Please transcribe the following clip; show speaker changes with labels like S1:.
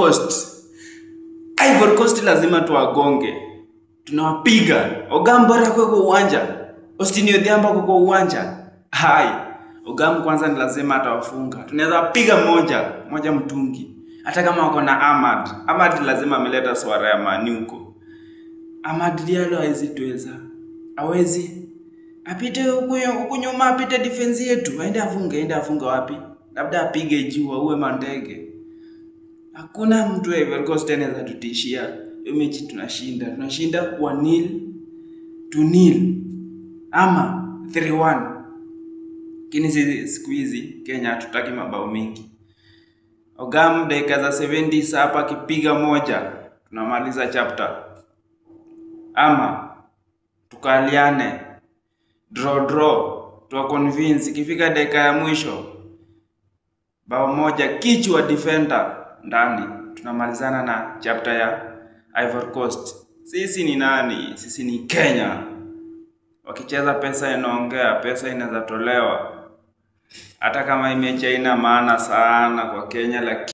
S1: Coast. Ivory Coast lazima tuwagonge. Tunawapiga. Ogam bora kwa uwanja. Austin Odhiambo kwa uwanja. Hai. Ogam kwanza ni lazima atawafunga. Tunaweza piga moja, moja mtungi. Hata kama wako na Ahmad. Ahmad lazima ameleta swara ya mani huko. Ahmad Diallo hawezi tuweza. Hawezi. Apite huku nyuma, apite defense yetu. Aende afunge, aende afunge wapi? Labda apige juu auwe mandege. Hakuna mtu wa Ivory Coast anaweza tutishia. Hiyo mechi tunashinda. Tunashinda 1-0 to 0 ama 3-1. Lakini sisi siku hizi Kenya hatutaki mabao mengi. Ogam dakika za 70 hapa akipiga moja tunamaliza chapter. Ama tukaliane draw draw, tuwa convince ikifika dakika ya mwisho bao moja kichwa defender ndani, tunamalizana na chapter ya Ivory Coast. Sisi ni nani? Sisi ni Kenya. Wakicheza pesa inaongea, pesa inaweza tolewa, hata kama hii mechi haina maana sana kwa Kenya, lakini